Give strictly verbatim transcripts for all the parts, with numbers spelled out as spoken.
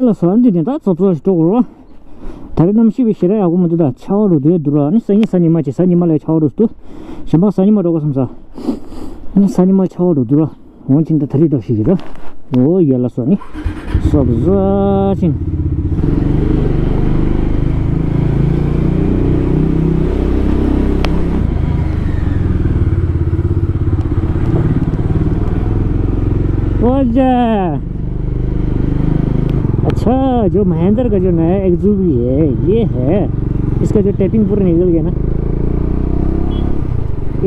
ལ་སོ་འདི་ནི་ད་ཚོ་ཚོ་ཞིག་འགྲོ་དགོས་རོ། ད་རེས་གནམ་གཤིས་པའི་ཞེ་དྲག་ཡག་པོ་མི་འདུག་ད་ཆར་པ་རུ་དུས་འདུག་ར། ཨ་ནི་སང་ཉིན་གཟའ་ཉི་མ་ཅིག་གཟའ་ཉི་མ་ལ་ཆར་པ་རུ་འདུག་གཞན་པ་གཟའ་ཉི་མ་འགྲོ་དགོས་བསམ་ས། ཨ་ནི་གཟའ་ཉི་མ་ཆར་པ་རུ་འདུག་ར། འོང་ཅིན་ད་ད་རེས་འགྲོ་ཞིག་གི་ར། འོ་ཡ་ལ་སོ་ནི་སོབ་ཟ་ཅིན། ཨོ་ཇ། अच्छा, जो महेंद्र का जो नया एक्सयूवी है, ये है, इसका जो टैपिंग पूरा निकल गया ना।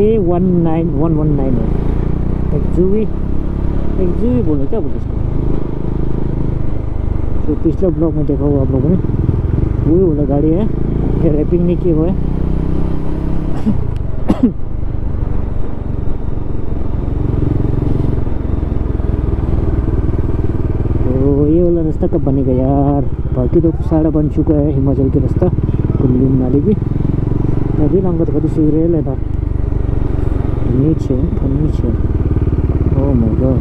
A one nine one one nine है एक्सयूवी। एक्सयूवी बोलो, क्या बोलते इसको? जो पिछला ब्लॉग में देखा हुआ आप लोगों ने, वही वाला गाड़ी है। ये रैपिंग नहीं किया हुआ है। तो ये वाला रास्ता कब बनेगा यार? बाकी तो सारा बन चुका है हिमाचल के रास्ता, कुल्लू मनाली भी। अभी लंगत कभी से रेल है था। नीचे, नीचे। Oh my God।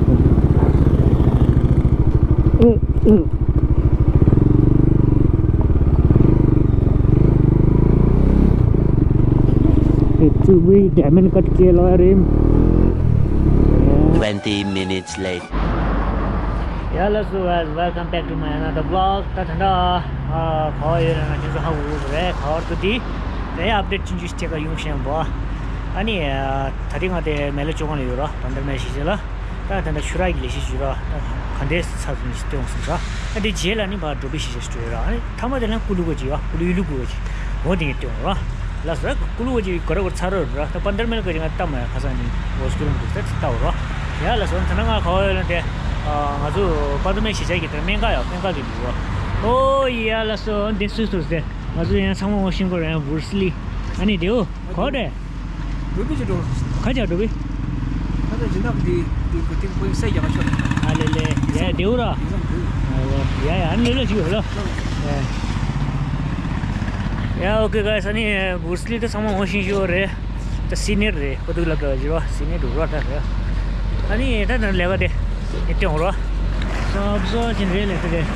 It's we diamond cut के ला रे। Twenty minutes later. Hello, so guys, welcome back to my another vlog. ད་ད་ད་ཨ་ག་བ་ཡོད་ན་ང་ཁྱེད་ཚོ་ཧ་གོ་གི་རེད། ག་བར་དུ་དེ་དེ་ཨབ་ཌེཊ་ཆུང་ཆུང་ཅིག་ཡོང་བཞིན་པོ། ཨ་ནི་ད་རིང་ང་དེ་མེ་ལེ་ཅོ་ཁང་ལ་ཡོད་རོ། བན་དར་མེལ་གཞིས་ཆགས་ལ། ད་ད་ད་ཆུ་རགས་ཀྱི་ལས་གཞི་ཞིག་རོ། ད་ག་འདྲའི་ཚ་ཚུན་ཞིག་སྟོན་སོང་ར། ཨ་དེ་རྗེས་ལ་ནི་བ་འགྲོ་བི་ཞིག་ཞིག་སྤྲོད་ར། ཨ་ནི་ཐ་མ་དེ་ལ་ཀུ་ལུ་གོ་ཅིག་ཡོད། ཀུ་ལུ་ཡུ་ལུ་གོ་ཅིག་འོ་དེ་ངས་སྟོན་ར། ལ་སོ་ར་ཀུ་ལུ་གོ་ཅིག་གོ་ར་གོ་ཚ་རོ་ར། ད་བན་དར་མེལ་གོ་ཅིག་ང་ལྟ་མ་ཡ་ཁ་སང་ནི་འོ་སྐུ་རུང་གོ་ཚ་ཚ་ལྟ་བ་ར། ཡ་ལ་སོ་ད་ན་ང་ག་བ་ཡོད་ལ་དེ་ང་ཚོ་བན་དར་མེལ་གཞིས་ཆགས་ཀྱི་དེ་སྨན་ཁང་ཡོད། སྨན་ཁང་དེ་འདུག་ར། ཨོ་ཡ་ལ་སོ་འདི་སུས་ཐུག་ཟེར། ང་ཚོ་ཡང་ཚང་མ་འོ་ཤིང་གོ་ར་ཡང་བུར་སི་ལི། ཨ་ནི་དེའོ། གོ་དེ། འགྲོ་བི་ཅི་འགྲོ། ཁ་ཆག་འགྲོ་བི། ཁ་ཆག་སྦྱིན་བདག་འདི་འདི་གོ་ཏིག་པོའི་སའི་རྒྱ་མ་ཆོད། ཨ་ལེ་ལེ། ཡ་དེའུ་ར། ཡ་ཡ་ཨ་ནི་ལེ་ལེ་ཅིག་ཡོད་ལ། ཡ་ཨོ་ཀེ་ག་ས་ནི་བུར་སི་ལི་ད་ཚང་མ་འོ་ཤིང་ཤོ་རེད། ད་སི་ནེར་རེད། ཁོ་ཐུག་ལ་ག་ཅི་རོ་སི་ནེར་འགྲོ་རོ་ད་རེད། ཨ་ནི་ད་ད་ལས་ཀ་དེ་ནི་སྟོན་རོ། སོབ་སོ་ཅིན་རེད་ལེ་ཏེ་རེད།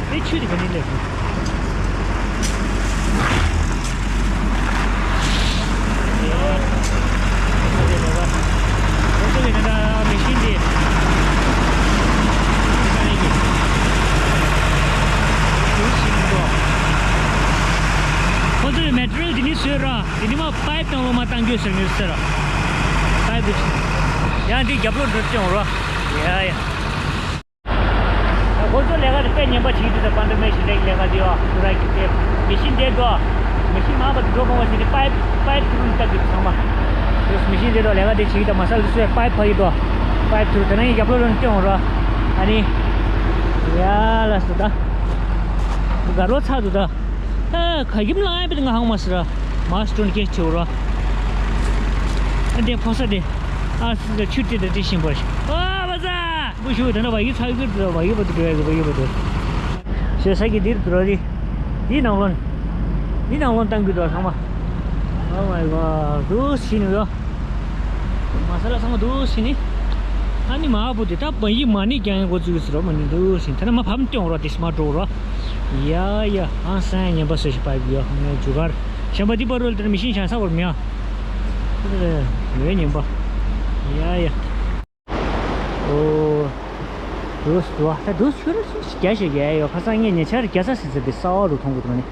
ཨེ་ཆུ་དེ་ག་ནི་ལེ་ཧུ། ཁོ་ཚོས་མེ་ཊི་རི་ཡལ་དེ་ནི་བཟོས་ར། དེ་ནི་མ་པའིབ་དང་ལོ་མ་བཏང་རྒྱུ་ཟེར་ནི་ཟེར་ར། པའིབ་དེ་ཡང་དེ་རྒྱབ་ལོགས་འགྲོ་སྐྱོང་ར། ཡ་ཡ། ཁོ་ཚོ་ལས་ཀ་དེ་དཔེ་ངན་པ་བྱེད་ཀྱི་འདུག་ད་བན་དར་མེལ་གཞིས་ཆགས་ཀྱི་ལས་ཀ་དེ་ཡོ། ཁོ་ར་གི་དེ་མེ་ཤིན་དེ་འགྲོ། མེ་ཤིན་མ་བ་འགྲོ་གོང་བ་ཞིག་དེ་པའིབ་པའིབ་ཐུ་རུ་ལྟ་གི་ཚང་མ། མེ་ཤིན་དེ་འགྲོ་ལས་ཀ་དེ་བྱེད་ཀྱི་ད་མ་སལ་དུ་སུའི་པའིབ་ཕ་གི་འགྲོ། པའིབ་ཐུ་རུ་དེ་ན་ཡི་རྒྱབ་ལོ་རོན་སྐྱོང་ར། ཨ་ནི། ཡ་ལ་སུ་ད། ག་རོ་ཚ་དུ་ད། ཨ་ག་གིམ་ལ་ཨ་པི་ང་ཧང་མ་སི་ར། མ་སི་ཏོན་ཀེ་ཆེ་ར། ཨ་དེ་ཕོ་ས་དེ། ཨ་སི་ཆུ་ཏི་དེ་ཏི་ཤིང་པ་ཤི། ཨ་བ་ཛ། བུ་ཤུ་དེ་ན་བ་ཡི་ཚ་གི་དུ་བ་ཡི་བ་དུ་བ་ཡི་བ་དུ། ཤེ་ས་གི་དིར་དུ་ར་དི། དི་ནང་ལོན། དི་ནང་ལོན་ཏང་གི་དུ་ཚང་མ། Oh my God. དུ་ཤི་ནི་ཡོ། མ་ས་ལ་ཚང་མ་དུ་ཤི་ནི། ཨ་ནི་མ་བུ་དེ་ད་བ་ཡི་མ་ནི་རྒྱང་གོ་ཙུག་སི་རོ་མ་ནི་དུ་ཤི་ཐ་ན་མ་ཕམ་ཏོང་རོ་དི་སི་མ་ཏྲོ་རོ། ཡ་ཡ་ཨ་སན་ཉན་པ་སོ་ཤི་པ་གི་ཡོ་ཇུ་གར། ཤམ་པ་དི་པ་རོལ་དེར་མི་ཤིན་ཤ་ས་བར་མི་ཡ། ཡོད་ཉན་པ། ཡ་ཡ། ཨོ། དུས་དུ་ད་དུས་ཆུ་རུ་སུ་རྒྱ་ཞིག་རྒྱ་ཡོད་ཁ་སང་ངས་ཉེ་ཆར་རྒྱ་ས་སི་ཙི་དེ་ས་འོག་རུ་མཐོང་གི་འདུག་ནི།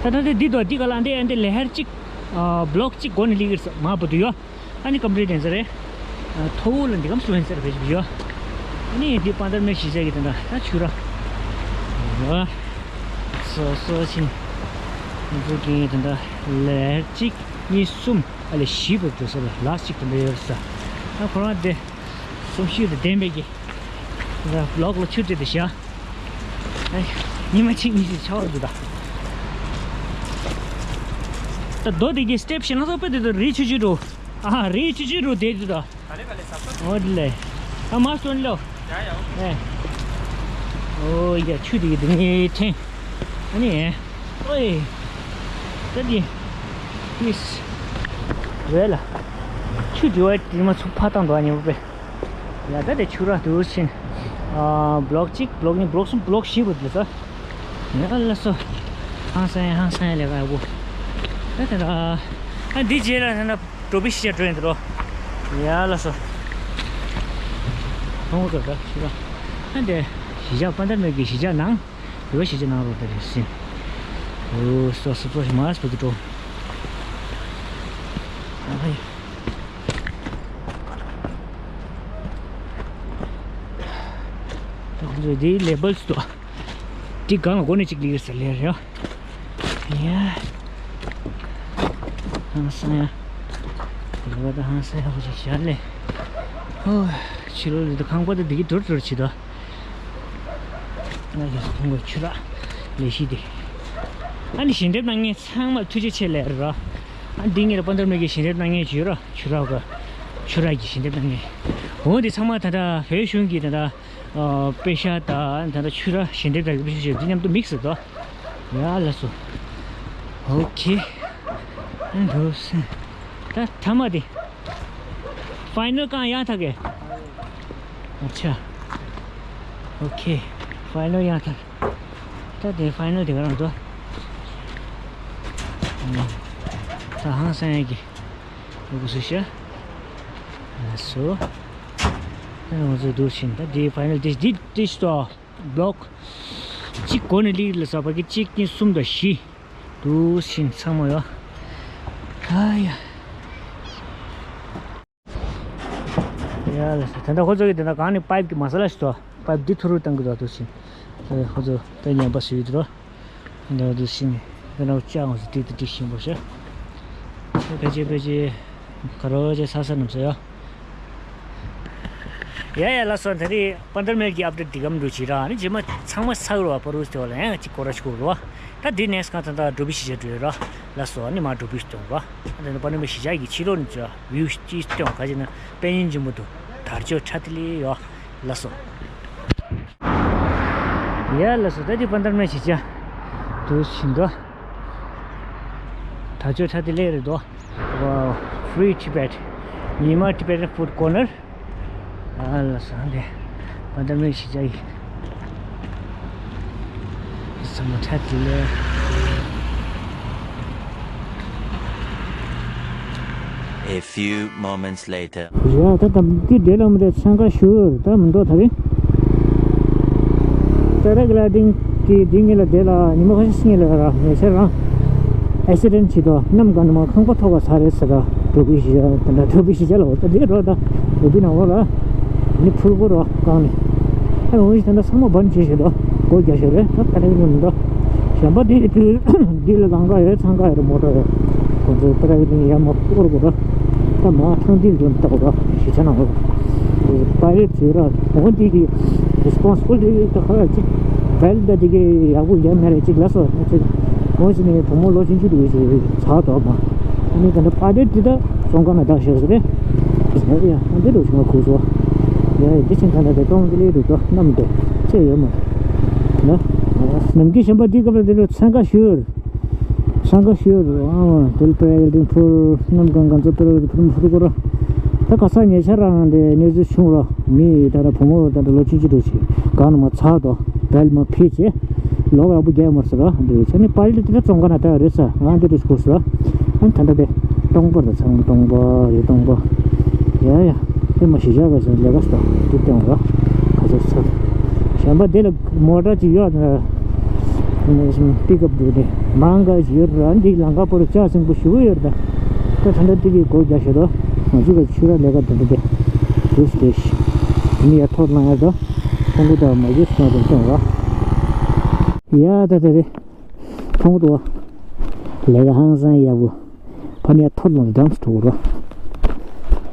ད་ད་དེ་འདི་དོ་འདི་ག་ལ་འདི་ཨ་འདི་ལེ་ཧར་གཅིག་ཨ་བློག་གཅིག་སྒོ་ནས་ལི་གིར་ས་མ་བུ་དུ་ཡོད། ཨ་ནི་ཀམ་པི་ལི་ཊི་ཡིན་ས་རེད། ཐོ་བོ་ལ་འདི་གམ་སུ་ཡིན་ས་རེད་བེ་ཞིག་ཡོད། ཨ་ནི་འདི་པན་དར་མེ་གཞིས་ཆགས་ཀྱི་དེ་འདྲ་ད་ཆུ་ར། ཡོད། སོ་སོ་ཕྱིན། ང་ཚོ་གིན་དེ་འདྲ་ལེ་ཧར་གཅིག་གཉིས་གསུམ། ཨ་ལེ་ཞིབ་པར་འདུག་ས་ལ་ལ་གཅིག་ཏུ་འདྲ་ཡོད་ས། ཨ་ཁོ་རང་དེ་སུམ་ཤུད་དུ་ལྡན་པའི་གི་ལ་ལོག་ལ་ཆུ་དེ་དུ་བཞག་ཨ་ཉི་མ་གཅིག་གཉིས་ཤིག་ཆགས་འདུག་ད། ད་རྡོ་དེ་གི་སི་ཊེབ་ཞིག་ན་སོགས་པའི་དེ་དུ་རི་ཆུ་ཆུ་འགྲོ། ཨ་རི་ཆུ་ཆུ་འགྲོ་དེ་དུ་ད། ག་ལེ་ག་ལེ་ཟབ་ས། ཨོ་དེ་ལེ། ཨ་མ་སོན་ལོ། ཡ་ཡ་ཨོ་ཁེ། ཨེ། ཨོ་ཡ་ཆུ་དེ་གི་དུ་ངའི་ཐེན། ཨ་ནི། ཨོའི། ད་འདི། ཨིས། རེད་ལ། ཆུ་འདི་བ་དེ་མ་ཚུགས་ཕ་བཏང་འདུག་ཉེ་པོ་པས། ཡ་ད་དེ་ཆུ་ར་དུ་ཕྱིན། ཨ་བློག་གཅིག་བློག་གཉིས་བློག་གསུམ་བློག་བཞི་བུད་ལ་ས། ཡ་ལ་སོ། ཧང་སང་ཧང་སང་ལས་ཀ་ཡག་པོ། ད་ད་ད། ཨ་འདི་རྗེས་ལ་ད་ན་འགྲོ་བི་ཤི་ཅ་འགྲོ་ཡིན་འགྲོ། ཡ་ལ་སོ། ཁོང་ཚོ་ད་ཤི་ལ། ཨ་འདི་གཞིས་ཆགས་པན་དར་མེལ་གྱི་གཞིས་ཆགས་ནང་། ཡོད་གཞིས་ཆགས་ནང་རོ་ད་རེད་ཟིན། ཨོ་སོ་སོ་སོ་མ་སྤུ་གུ་འགྲོ། ཨ་ཧའི། ད་ཁོང་ཚོས་འདི་ལེ་བལ་སི་འདུག་འདི་སྒང་ལ་སྒོ་ནས་གཅིག་ལི་ཟེར་ལེ་རེད། ཡ། ཧང་སང་ཡ། ལེ་བ་ད་ཧང་སང་ཡ་ཧོ་ཅིག་ཤར་ལེ། ཧོ། ཕྱི་ལོགས་ལི་ད་ཁང་པ་ད་འདི་གི་དུར་དུར་བྱེད་དོ། ང་རྒྱལ་སོ་ཁོང་གི་ཆུ་རགས་ལས་གཞི་དེ། ཨ་ནི་ཞལ་འདེབས་གནང་མཁན་ཚང་མ་ཐུགས་རྗེ་ཆེ་ལབ་ར། ཨ་འདི་ངེད་ལ་པན་དར་མེལ་གྱི་ཞལ་འདེབས་གནང་མཁན་ཅིག་ཡོད་ར། ཆུ་རགས་ག་ཆུ་རགས་ཀྱི་ཞལ་འདེབས་གནང་མཁན། འོ་འདི་ཚང་མ་ད་ལྟ་བོད་གཞུང་གི་ད་ལྟ་ཨ་པེ་ཤ་དང་ད་ལྟ་ཆུ་རགས་ཞལ་འདེབས་དང་རིག་པ་ཞིག་འདི་མཉམ་དུ་དམིགས་སུ་དོ། ཡ་ལ་སོ། ཨོ་ཁེ། ཨ་འདུག་སེ། ད་ཐ་མ་དེ། ཕའི་ནལ་གང་ཡང་ཐག་གེ། ཨ་ཆ། ཨོ་ཁེ། ཕའི་ནལ་ཡང་ཐག་ད་དེ་ཕའི་ནལ་དེ་ག་རང་འགྲོ། ད་ཧང་སང་ཡ་གི། ཨོ་གུ་སུ་ཤ། ཨ་སོ། ད་ང་ཚོ་འདུག་ཕྱིན་ད་དེ་ཕའི་ནལ་དེ་དེ་དེ་ཤི་ཏོ། བློག་གཅིག་གོ་ནས་ལིག་ལ་ས་ཕ་གི་གཅིག་གཉིས་གསུམ་དང་བཞི། འདུག་ཕྱིན་ཚང་མ་ཡོ། ཨ་ཡ། ཡ་ལ་ས་ད་ལྟ་ཁོ་ཚོ་གི་དེ་ན་གང་ནས་པའིབ་ཀྱི་མ་ས་ལ་ཞིག་ཏོ། པའིབ་འདི་ཐུ་རུ་བཏང་གི་འདུག་འདུག་ཕྱིན། ཨ་ཁོ་ཚོ་ད་ཉན་པ་ཞིག་ཡོད་དོ། འདུག་འདུག་ཕྱིན། ད་ནང་ལྕགས་ངོས་སུ་ཏིག་ཏིག་ཏིག་ཤིང་པོ་ཤ། ཕལ་ཆེར་ཕལ་ཆེར། ག་རོ་ཅེ་ས་ས་རྣམས་སོ་ཡ། ཡ་ཡ་ལ་སོ་ད་རེས་པན་དར་མེལ་གྱི་ཨབ་ཌེཊ་འདི་གམ་འགྲོ་ཅི་ར་ནི་རྗེས་མ་ཚང་མ་ཚག་རོ་བ་པ་རུ་སྟེ་བ་ལ་ཡང་གཅིག་སྐོར་ར་ཞིག་རོ་བ། ད་འདི་ནེགསི་གང་ད་ད་འགྲོ་བི་ཤི་ཅ་འགྲོ་ཡོད་ར། ལ་སོ་ནི་མ་འགྲོ་བི་ཤི་ཏོང་ར། ད་ནི་པན་དར་མེལ་གཞིས་ཆགས་ཀྱི་ཕྱི་ལོགས་ནི་ཅ་བིའུ་ཅི་སྟོང་ག་ཅི་ན་དཔལ་ཡོན་ཆེན་པོ་འདུག་དར་ལྕོག་ཁྲ་ཏི་ལི་ཡོ། ལ་སོ། ཡ་ལ་སོ་ད་འདི་པན་དར་མེལ་གཞིས་ཆགས་འདུག་ཕྱིན་འདུག་དར་ལྕོག་ཁྲ་ཏི་ལི་རེད་འདུག Wow, free Tibet. Myanmar Tibetan food corner. ཨ་ལ་སང་དེ། པན་དར་མེལ་གཞིས་ཆགས་ཡིན། ས་མ་ཁྲ་ཏི་ལེ། A few moments later. ཡ་ད་ད་འདི་དེ་ལ་མི་དེ་འཚང་ཁ་ཤོར་ད་མི་འདུག་ད་རེད། པེ་ར་གི་ལའི་ཌིང་གི་འདི་ངེད་ལ་དེ་ལ་ཉི་མ་ཁ་ཤས་ངེད་ལ་ར་ངེད་ཚེ་རང་ཨེག་སི་ཌེན་ཊི་བྱེད་དོ། གནམ་གང་ནས་མར་ཁང་པ་ཐོག་ག་ཚ་རེད་ཟེར་ར། འགྲོ་བི་ཤི་ཅ་ད་ད་འགྲོ་བི་ཤི་ཅ་ལ་འོ་ད་དེ་རོ་ད་འགྲོ་བི་ན་འོ་ལ་ནི་ཕུར་བུ་རོ་གང་ནས་ཨ་འོ་ཞིག་ད་ད་ཚང་མ་བན་བྱེད་ཤེས་དོ། སྒོ་རྒྱག་ཤེས་རེད་ད་ད་ནས་མི་འདུག་གཞན་པ་དེ་དེ་འདི་ལ་ལང་ག་ཡོད་འཚང་ག་ཡོད་མོ་ཊ་ཡོད། ཁོང་ཚོ་པེ་ར་གི་ལའི་ཌིང་ཡ་མ་སྐོར་དགོས་ར། ད་མ་ཐང་འདི་འདོན་བཏགས་པ་ཞིག་ཆ་ན་འོ། པའི་ལེ་ཊི་བྱོས་ར་འོ་འདི་གི་རི་སི་པོན་སི་བི་ལི་ཊི་ད་ཁ་ཅིག་བེལ་ད་འདི་གི་ཡག་པོ་ཡ་མེད་རེད་ཅིག་ལ་སོ་ཅིག་འོ་ཅི་ནས་བུ་མོ་ལོ་ཆུང་ཆུང་དུ་ཡོད་ཅིག་ཚ་དོག་མ་ཨ་ནི་ད་ནི་པའི་ལེ་ཊི་འདི་ད་ཙོང་ཁ་ན་ད་ཤེས་སོ་རེད། ཡ་ཡ་འདི་འགྲོ་ཆུང་མ་ཁུག་སོ། ཡ་ཡ་འདི་ཆེན་ཁ་ན་ད་ཏོང་གི་ལེ་རུ་ཏོ་གནམ་དེ་ཅེ་ཡོད་མ་ན། ནམ་གི་གཞན་པ་འདི་སྐབས་ལ་འདི་འགྲོ་འཚང་ཁ་ཤོར། སང་ག་ཤོད་རུ་ཨ་དེ་ལ་པེ་ར་གི་ལའི་ཌིང་ཕུར་གནམ་གང་གང་ཚོ་པེ་ར་གི་ཕུར་མ་ཕུར་གོ་ར། ད་ག་ས་ཉེ་ཆར་རང་དེ་གནས་ཚུལ་བྱུང་ར་མི་ད་ལྟ་བུ་མོ་ད་ལྟ་ལོ་ཆུང་ཆུང་འགྲོ་ཞིག་གང་ན་མ་ཚ་དོ་བེལ་མ་ཕེ་ཅེ་ལོག་ཡག་པོ་རྒྱག་མར་ཟེར་ར་འདི་ཆ་ནི་པའི་ལེ་ཊི་དེ་ད་ཙོང་ཁ་ན་ད་རེད་ས་ང་འདི་འགྲོ་ཞིག་གོ་ས་ཨ་ད་ལྟ་དེ་སྟོང་པར་ད་ཚང་སྟོང་པ་རེད་སྟོང་པ་ཡ་ཡ་དེ་མ་ཤི་བཞག་ག་ཞིག་ལས་ཀ་སྟོ་དེ་སྟོང་ར་ག་ཚོད་ཚ་གཞན་པ་དེ་ལ། མོ་ཊ་ཅིག་ཡོད་ན། པིག་ཨབ་འདུག་ནི་མང་ག་ཞིག་ཡོད་ར་འདི་ལང་ཀ་པོ་རུ་ལྕགས་སྲིན་པོ་ཞུ་གི་ཡོད་ར། ད་ད་ལྟ་འདི་གི་སྒོ་རྒྱག་ཤོད་དོ། ང་ཚོ་ག་ཆུ་ར་ལས་ཀ་འདི་འདི་འདི་འདུག་སྟེ། མི་ཡ་ཐོག་ལང་ཡ་དོ། ཁོང་གུ་ད་མ་གི་སོང་དུ་སྟོང་ར། ཡ་ད་ད་རེ། ཁོང་གུ་དུ་བ། ལས་ཀ་ཧང་སང་ཡག་པོ། ཕ་ནི་ཡ་ཐོར་ལོང་འགྲམ་སུ་འགྲོ་ར།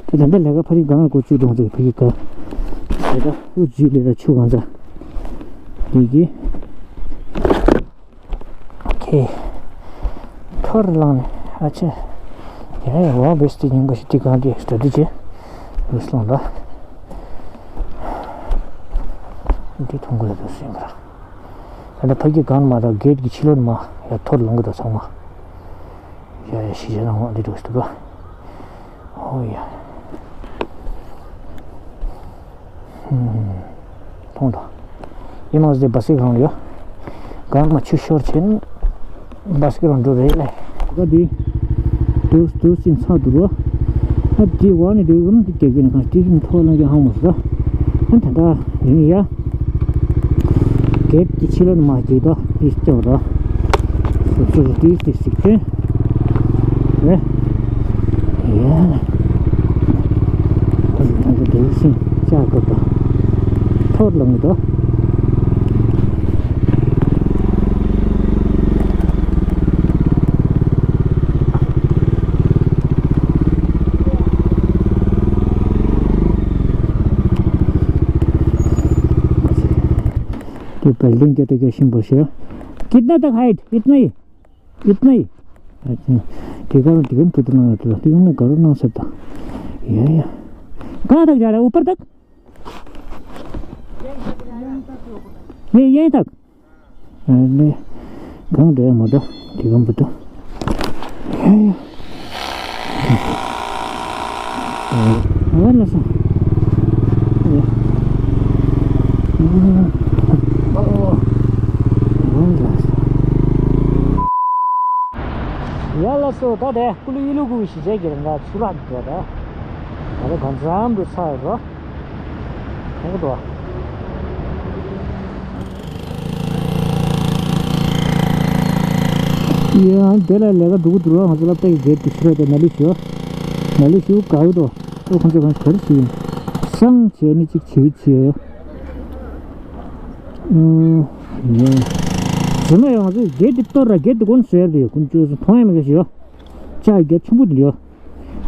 ད་ད་ལྟ་ལས་ཀ་ཕ་རི་གང་ལ་འགོ་བཙུགས་འགྲོ་འདུག་ཕ་གི་ག་ད་ད་ཨུ་ཇུ་ལས་ད་ཆུ་གང་ཚ། འདི་གི་ཁེ་ཐོར་ལང་ནས་ཨ་ཆེ། ཡ་ཡ་ཝ་བེ་སི་ཏི་ཉིན་ག་ཞིག་ཏི་གང་དེ་སྟ་དི་ཆེ། ལུས་ལོང་ད། འདི་ཐུང་གུ་ལ་དུ་སེང་ག་ད་ད་ཕ་གི་གང་མ་ད་གེ་ཊི་གི་ཕྱི་ལོགས་མ་ཡ་ཐོར་ལང་གི་ད་ཚང་མ། ཡ་ཡ་ཤི་བྱ་ན་འོང་འདི་འགྲོ་སྟུ་ག་ཧོ་ཡ། ཧུམ། མཐོང་དང་། ཡིན་མ་ཟད་བ་སི་གང་ཡོད། གང་མ་ཆུ་ཤོར་ཕྱིན། བ་སི་རང་འགྲོ་རེད་ལེ། ད་འདི། དུས་དུས་ཕྱིན་ཚར་འདུག་རོ། ཨ་འདི་བ་ནི་འདི་རུམ་འདི་རྒྱག་གི་ནི་གང་ཏི་རིམ་ཐོག་ལ་ཡང་ཧང་མ་སོ། ཨ་ད་ད་ཡིན་ཡ། གེད་ཀྱི་ཕྱི་ལ་མ་འགྱིག་ད་འདི་སྐྱོ་ར། སོ་སོ་འདི་འདི་སིག་ཅན། ཨེ། ཡ། ཁོ་ཚོ་ད་ཚོ་དེ་བཞིན་བཅའ་དགོས་པ། ཐོར་ལངས་འདུག ये बिल्डिंग के तो कैसे बसे? कितना तक हाइट? इतना ही। इतना ही। अच्छा। ठीक है, ठीक है, पुत्र ना तो, ठीक है ना, करो ना सकता। या, या। कहाँ तक जा रहा है? ऊपर तक? ये, यहीं तक? अरे, कहाँ गया मदर? ठीक है, पुत्र। या, या। ཨ་ལ་སོ། ཨོ། ཨོ་ལ་སོ། ཡ་ལ་སོ། ད་དེ་ཀུ་ལུ་ཡུ་ལུ་གུ་ཞི་ཅེ་གི་རང་ག་ཚུ་རག་གི་ད། ད་རེ་གང་ཙམ་དུ་ཚར་རོ། ཧོ་དོ། ཡང་དེ་ལ་ལས་ཀ་འགྲོ་གི་འདུག་ར། ང་ཚོ་སློབ་གྲྭ་གི་གེད་དེ་ཕྱི་རོལ་དེ་ན་ལུ་ཞུ། ན་ལུ་ཞུ་ག་ཡོད་དོ། ཨོ་ཁོང་ཚོ་གང་ག་རེ་ཞུ་ཡིན། སང་བྱས་ནི་གཅིག་བྱེད་ཀྱི་ཡོད། ཨུམ། ཡང་། ཟེར་ན་ཡང་ང་ཚོ་གེད་དེ་གཏོར་ར་གེད་དེ་གོན་ཟེར་དེ་ཀུན་སྤྱོད་སུ་མཐོང་ཡ་མེད་ག་ཞུ། ཅག་གེད་ཆུང་པོ་དེ་ཡོད།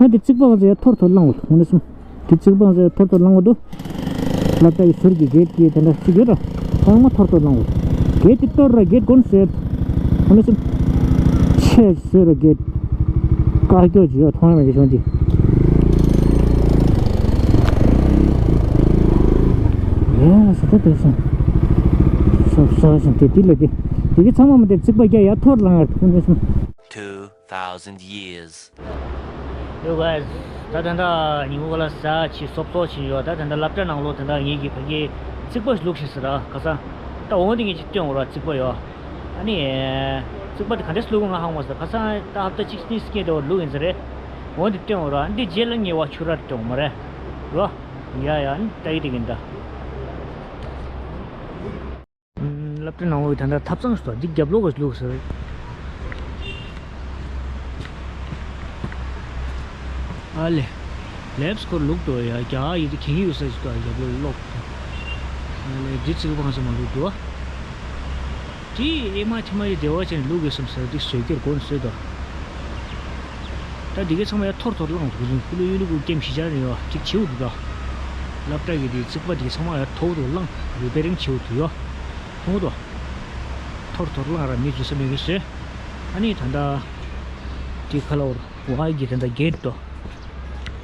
ཨ་དེ་རྩིག་པ་ག་ཚོད་ཡ་ཐོར་ཐོར་བླངས་འོ་དུ་ཧོ་ནས་སོང་། དེ་རྩིག་པ་ག་ཚོད་ཡ་ཐོར་ཐོར་བླངས་འོ་དུ། སློབ་གྲྭ་གི་ཟུར་གྱི་གེད་ཀྱི་དེ་འདྲ་གཅིག་ཡོད་ར། ཚང་མ་ཐོར་ཐོར་བླངས་འོ་དུ། གེད་དེ་གཏོར་ར་གེད་གོན་ཟེར། ཧོ་ནས་སོང་། ཆེ་ཟེར་ར་གེད། དཀའ་སྐྱོ་ཅིག་ཡོད་མཐོང་ཡ་མེད་ཀྱི་བྱུང་དེ། ཡ་ཟེར་ད་དེ་སོང་། སོ་སོ་སོང་དེ་དེ་ལ་དེ། དེ་གི་ཚང་མ་མ་དེ་རྩིག་པ་རྒྱ་ཡ་ཐོར་བླངས་ཡ་ཧོ་ནས་སོང་། Two thousand years. Yo guys, ད་ད་ད་ཉིན་གུང་ལ་ཟ་ཆི་སོབ་སོབ་ཆི་ཡོད། ད་ད་ད་སློབ་གྲྭ་ནང་ལོགས་ད་ད་ངེད་ཀྱི་ཕ་གིའི་རྩིག་པ་ཞིག་བླུགས་ཤིག་ཟེར་ར་ཁ་སང་། ད་འོང་དེ་ངེད་ཀྱི་སྟོན་འོ་ར་རྩིག་པ་ཡོད། ཨ་ནི་རྩིག་པ་དེ་ག་འདྲས་བླུགས་ང་ཧང་མ་ཟེར་ཁ་སང་ད་ཧབ་ད་གཅིག་གཉིས་སྐྱེས་དེ་འོ་བླུགས་ཡིན་ཟེར་རེད། འོང་དེ་སྟོན་འོ་ར། ཨ་འདི་རྗེས་ལ་ངེད་བ་ཆུ་རར་སྟོན་འོ་མ་རེད་རོ། ཡ་ཡ་ཨ་ནི་ད་ཡི་དེ་གིན་ད། སློབ་གྲྭ་ནང་ལོགས་ད་ལྟ་ཐབ་ཚང་ཞིག་འདུག་འདི་རྒྱབ་ལོགས་ཀྱི་ལུགས་སུ་རེད། ཨ་ལེ། ལེབ་སི་ཁོར་ལུག་འགྲོ་ཡ་རྒྱ་ཡི་དེ་གི་ཡུ་ས་ཞིག་འདུག་རྒྱབ་ལོགས་ལོག་ཨ་ལེ་འདི་ཚིག་པང་ས་མ་ལུག་འགྲོ། དེ་ཨེ་མ་ཐི་མ་ཡི་བདེ་བ་ཅན་ལུག་གི་སམ་ས་འདི་བཟོས་རྒྱུར་དགོས་ནས་བཟོས་དོ། ད་འདི་གའི་ཚང་མ་ཡ་ཐོར་ཐོར་བླངས་འདུག་ཟིན་ཀུ་ལུ་ཡུ་ལུ་ཀུ་ཀེམ་ཤི་ཅར་ཡོད་ཅིག་བྱེའུ་འདུག་ད། སློབ་གྲྭ་གི་དེ་རྩིག་པ་དེ་ཚང་མ་ཡ་ཐོག་ཏུ་བླངས་རི་པེ་རིང་བྱེའུ་འདུག་ཡོ། ཐོང་དོ། ཐོར་ཐོར་བླངས་ར་མི་འཛུལ་ས་མེད་གི་བཟོས། ཨ་ནི་ད་ལྟ་དེ་ཁ་ལ་འོར་བ་གི་ད་ལྟ་གེད་དོ།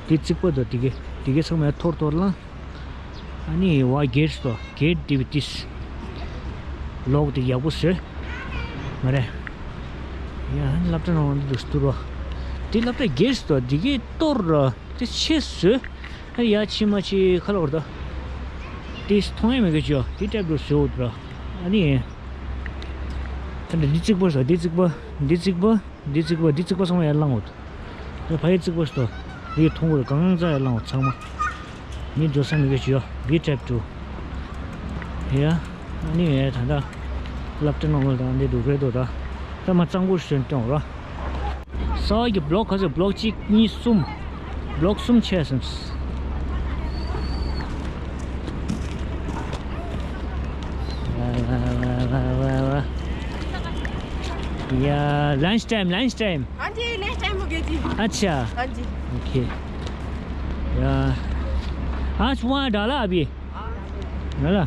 དེ་རྩིག་པ་དོ་དེ་གའི་དེ་གའི་ཚང་མ་ཡ་ཐོར་ཐོར་བླངས། ཨ་ནི་བ་གེད་དོ་གེད་དེ་བི་ཏིས། ལོག་དེ་ཡག་པོ་བཟོས། མ་རེད། ཡ་ཨ་ནི་སློབ་གྲྭ་ནང་འདི་འདུག་སྟུར་བ། དེ་སློབ་གྲྭ་གེད་དོ་དེ་གའི་གཏོར་ར་དེ་ཆེ་བཟོས། ཨ་ཡ་ཕྱི་མ་ཕྱི་ཁ་ལོར་ད། དེ་མཐོང་ཡ་མེད་གི་ཅོ་དེ་ཊེབ་རུ་བཟོ་འོ་དུ་ར། ཨ་ནི། ད་འདི་རྩིག་པ་ཟ་འདི་རྩིག་པ་འདི་རྩིག་པ་འདི་རྩིག་པ་འདི་རྩིག་པ་ཚང་མ་ཡར་བླངས་འོ་དུ། ད་ཕ་ཡི་རྩིག་པ་ཟ་འདི་མཐོང་གོ་ར་གང་ཚ་ཡར་བླངས་འོ་ཚང་མ། མི་འགྲོ་ས་མེད་གི་ཅོ་དེ་ཊེབ་རུ། ཡ། ཨ་ནི་ད་ལྟ་སློབ་གྲྭ་ནང་ལ་དང་འདི་འདུག་རེད་དོ། ད་ད་མ་གཙང་པོ་ཞིག་སྟོན་རོགས། གསར་གྱི་བི་ལོག་ག་ཚོད་བི་ལོག་གཅིག་གཉིས་གསུམ། བི་ལོག་གསུམ་ཆད་སོང་། या लंच टाइम लंच टाइम। हाँ जी लंच टाइम हो गया जी। अच्छा। हाँ जी। ओके। या आज वहाँ डाला अभी। ང་ལ།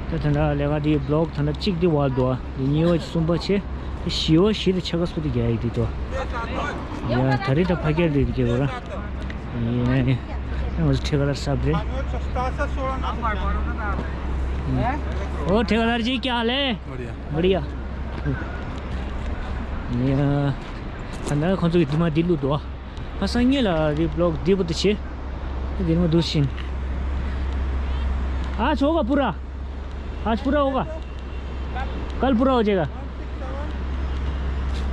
ད་ད་ལྟ་ལས་ཀ་དེའི་བི་ལོག་ད་ལྟ་གཅིག་དེ་བར་འདུག་ཨ། དེ་གཉིས་པ་གསུམ་པ་བྱས། དེ་བཞི་པ་བཞི་དེ་ཆ་ག་སུ་དེ་རྒྱག་ཡི་དེ་དོ། ཡ་ད་རེས་ད་ཕ་གིར་དེ་རྒྱག་གོ་ར། ཡ་ཡ་ང་ཚོ་ཁྲེ་ཁ་ར་སབ་རེད། ཨོ་ཁྲེ་ཁ་ར་ཅིག་ཀྱང་ལེ། बढ़िया། ད་ལྟ་ཁོང་ཚོ་གི་དེ་མ་དེ་ལུག་འདུག་ཨ། ཁ་སང་ཉིན་ལ་རི་བི་ལོག་འདི་བུ་དུ་ཆེ། दिन में दो सीन। आज होगा पूरा। आज पूरा होगा। कल पूरा हो जाएगा।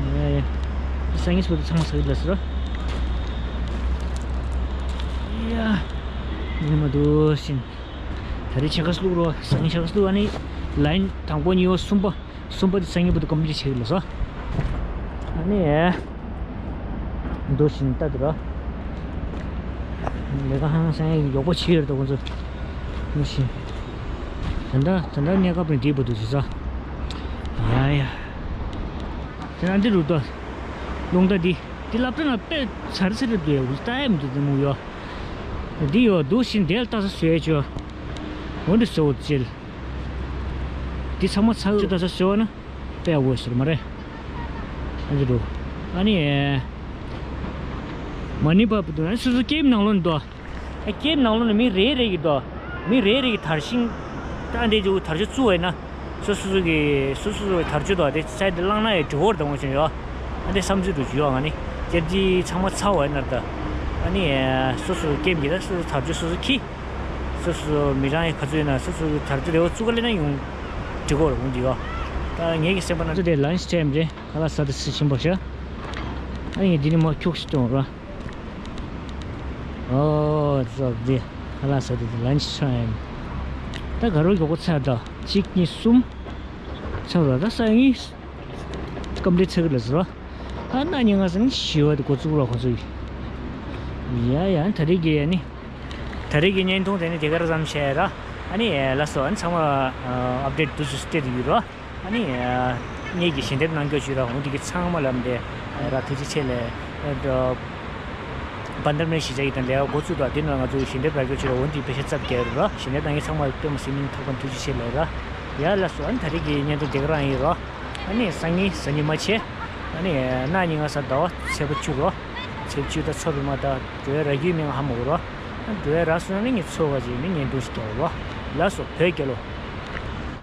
ཡ་ཡ། སང་ཉིན་སྤོ་ཏོ་ཚང་མ་ཟ་གི་ལ་ཟེར་རོ། ཡ། ཉི་མ་དུ་ཤིན། ད་རེས་ཕྱེད་ཀ་བླུགས་རོ། སང་ཉིན་ཕྱེད་ཀ་བླུགས། ཨ་ནི་ལའིན་དང་པོ་གཉིས་པ་གསུམ་པ། གསུམ་པ་དེ་སང་ཉིན་བར་དུ་ཀོམ་པི་ལིཊ་བྱེད་ཀྱི་ལ་ཟེར། ཨ་ནི། འདུག་ཤིན་ལྟ་དུ་རོ། ལས་ཀ་ཧང་སང་ཡག་པོ་བྱེད་ཡོད་རེད་ད་ཁོང་ཚོ། འདུག་ཤིན། ད་ལྟ་ད་ལྟ་གནས་སྐབས་རིང་དེའི་བར་དུ་བྱེད་ས། ཡ་ཡ། དེ་ན་འདི་རུ་ཏོ། རླུང་རྟ་འདི། འདི་སློབ་གྲྭ་ན་དཔེ་ཚར་ཚར་རེད་འདུག་ཡ། འུ་ལྟ་ཡ་མི་འདུག་འདི་མུ་ཡོ། འདི་ཡོ་འདུག་ཤིན་དེ་ལ་ལྟ་ས་བཟོས་ཡ་ཆོ། འོ་འདི་བཟོ་འོ་ཅིལ། འདི་ཚང་མ་ཚར་ཚར་ལྟ་ས་བཟོས་ན་དཔེ་ཡག་པོ་ཟེར་མ་རེད། ཨ་འདི་རུ། ཨ་ནི། མ་ནི་པ་པུ་དུ་ན་སོ་སོ་ཀེམ་ནང་ལོགས་ནས་འདུག་ཨ་ཀེམ་ནང་ལོགས་ནས་མི་རེ་རེ་གིས་འདུག་མི་རེ་རེ་གིས་དར་ཤིང་། ད་འདི་ཇོ་དར་ཆ་བཙུགས་བས་ན། སོ་སོ་སོ་གི་སོ་སོ་སོ་གི་དར་ཆ་དང་དེ་ཚད་དེ་བླངས་ན་ཡང་འགྲིག་གོ་རེད་དང་བྱུང་ཡོད། ཨ་འདི་བསམ་ཚུལ་དུ་བྱུང་ཡོད། ང་ནི་སྐྱབས་རྗེ་ཚང་མ་ཚར་བས་ན་ད། ཨ་ནི་སོ་སོ་ཀེམ་གྱི་ད་སོ་སོ་དར་ཆ་སོ་སོ་ཁྱེར། སོ་སོ་མི་རང་ཡི་ག་ཚོད་ཡིན་ན་སོ་སོ་གི་དར་ཆ་རེ་བ་བཙུགས་ག་ལེ་ན་ཡོང་འགྲིག་གོ་རེད་འོང་འདི་ཡོད། ད་ངེད་ཀྱི་སེམས་པ་ན་ཚོ་དེ་ལན་ཆི་ཊེམ་རེད། ཁ་ལག་ཟ་དེ་སི་ཆེན་པོ་ཤ། ཨ་ནི་འདི་ནི་མ་ཁྱུག་ཤི་གཏོང་ར། ཨོ་ཙོག་འདི་ཁ་ལག་ཟ་དེ་དེ་ལན་ཆི་ཊེམ། ད་ག་རོ་མགྱོགས་པོ་ཚར་ད། གཅིག་གཉིས་གསུམ། ཚར་ར་ད་སང་ཉིན་ཀམ་པི་ལིཊ་ཚར་གི་ལ་ཟེར་ར། ཨ་ན་ཉིན་ང་སང་ཉིན་བཞི་བ་དེ་འགོ་བཙུགས་ར་ཁོ་ཚོ་ཡི། ཡ་ཡ་ད་རེས་ཀྱི་ཡ་ནི། ད་རེས་ཀྱི་བརྙན་ཐུང་དེ་ནི་དེ་གར་ཙམ་བྱས་ར། ཨ་ནི་ལགས་སོ། ཨ་ནི་ཚང་མ་ཨ་པ་ཌེཊ་དུ་སུ་སྟེ་དུ་ཡོད་ར། ཨ་ནི་ངེད་ཀྱི་ཞལ་འདེབས་གནང་རྒྱུ་ཞུས་ར། འོང་དེ་གི་ཚང་མ་ལམ་དེ་ར་ཐུགས་རྗེ་ཆེ་ལེ། བན་དར་མེ་གཞིས་ཆགས་ཀྱི་དང་ལས་འགོ་བཙུགས་དང་དེ་ནང་ང་ཚོ་ཞལ་འདེབས་རག་རྒྱུ་ཞུས་ར། འོང་དེ་པེ་ཤ་ཙབ་རྒྱལ་ར། ཞལ་འདེབས་གནང་མཁན་ཚང་མ་ལ་སྟོན་མ་ཟིན་མིན་ཐོག་ཁོང་ཐུགས་རྗེ་ཆེ་ལེ་ར། ཡ་ལགས་སོ། ཨ་ནི་ད་རེས་ཀྱི་བརྙན་ཐུང་དེ་ག་རང་ཡིན་ར། ཨ་ནི་སང་ཉིན་གཟའ་ཉི་མ་བྱས། ཨ་ནི་གནངས་ཉིན་ང་གཟའ་ཟླ་བ་ཚེས་པ་བཅུ་རོ། ཚེས་བཅུ་ད་ཚོ་རུ་མ་ད་འགྲོ་ཡ་རག་རྒྱུའི་མིང་ཧ་མ་གོ་རོ། འགྲོ་ཡ་རག་སོང་ན་ངས་ཚོ་བ་ཅིག་ནི་བརྙན་ཐུང་ཞིག་རྒྱག་རོ། ལགས་སོ་བོད་རྒྱལ་ལོ།